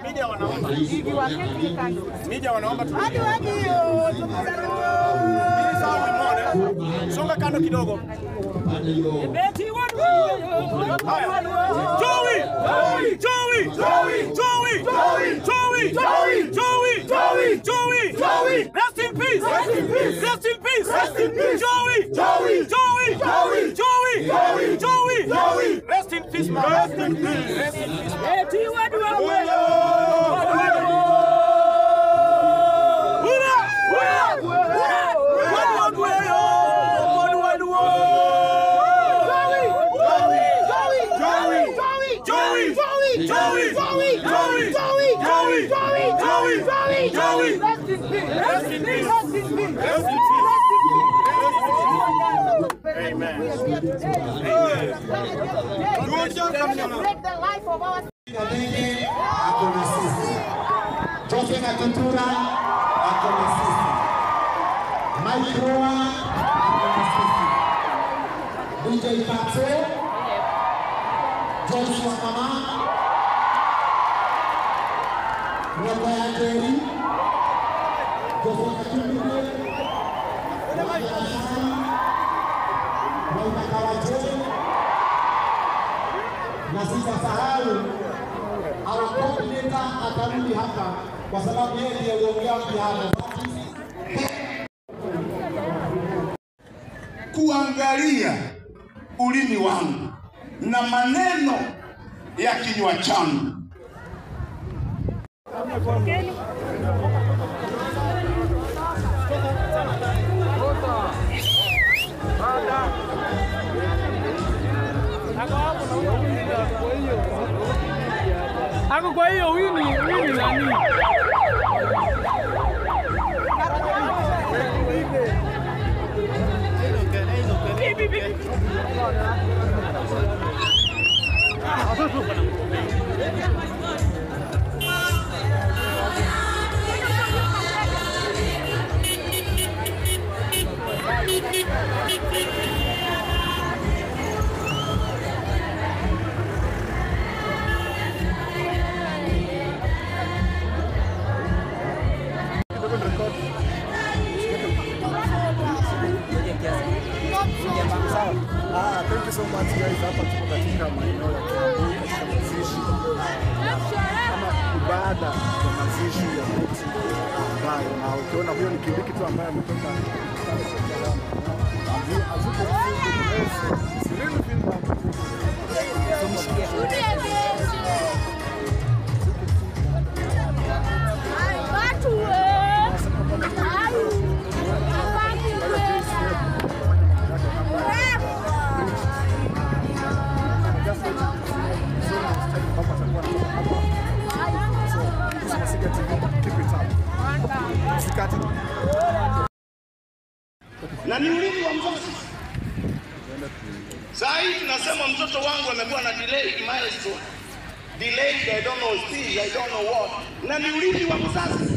Media wanaomba. Media wanaomba tu. Songa kando kidogo. Joey! Joey! Joey! Joey! Joey! Joey! Joey! Joey! Joey! Joey! Rest in peace! Rest in peace! Rest in peace! Rest in peace! Joey! Joey! Joey! Joey! Joey! Joey! Joey! Joey! Rest in peace, man. Rest in peace. Rest in peace. Joey! Rest in peace! Rest in peace! Rest in peace! Rest in peace! Amen. Celebrate the life of our Jose Katutura ako na sisi. Mike Roa ako na sisi. DJ Patso, Joshua Mama, Roba Jerry, Joshua Katutura, Roba Kawaje, na sitasahau our coordinator atarudi hapa kwa sababu yeye ndiye aliongea mjadala. Kuangalia ulimi wangu na maneno ya kinywa changu. Ako kwa hiyo huyu ni nani? Thank you so much guys. Hapa tuko katika maeneo ya Kiambu katika mazishi ama ibada ya mazishi ya Betty ambayo, na ukiona huyo ni Kindiki tu ambaye ametoka Na ni ulimi wa mzazi. Saa hii tunasema mtoto wangu amekuwa na delayed milestone. Delayed, I don't know speed, I don't know what. Na ni ulimi wa mzazi.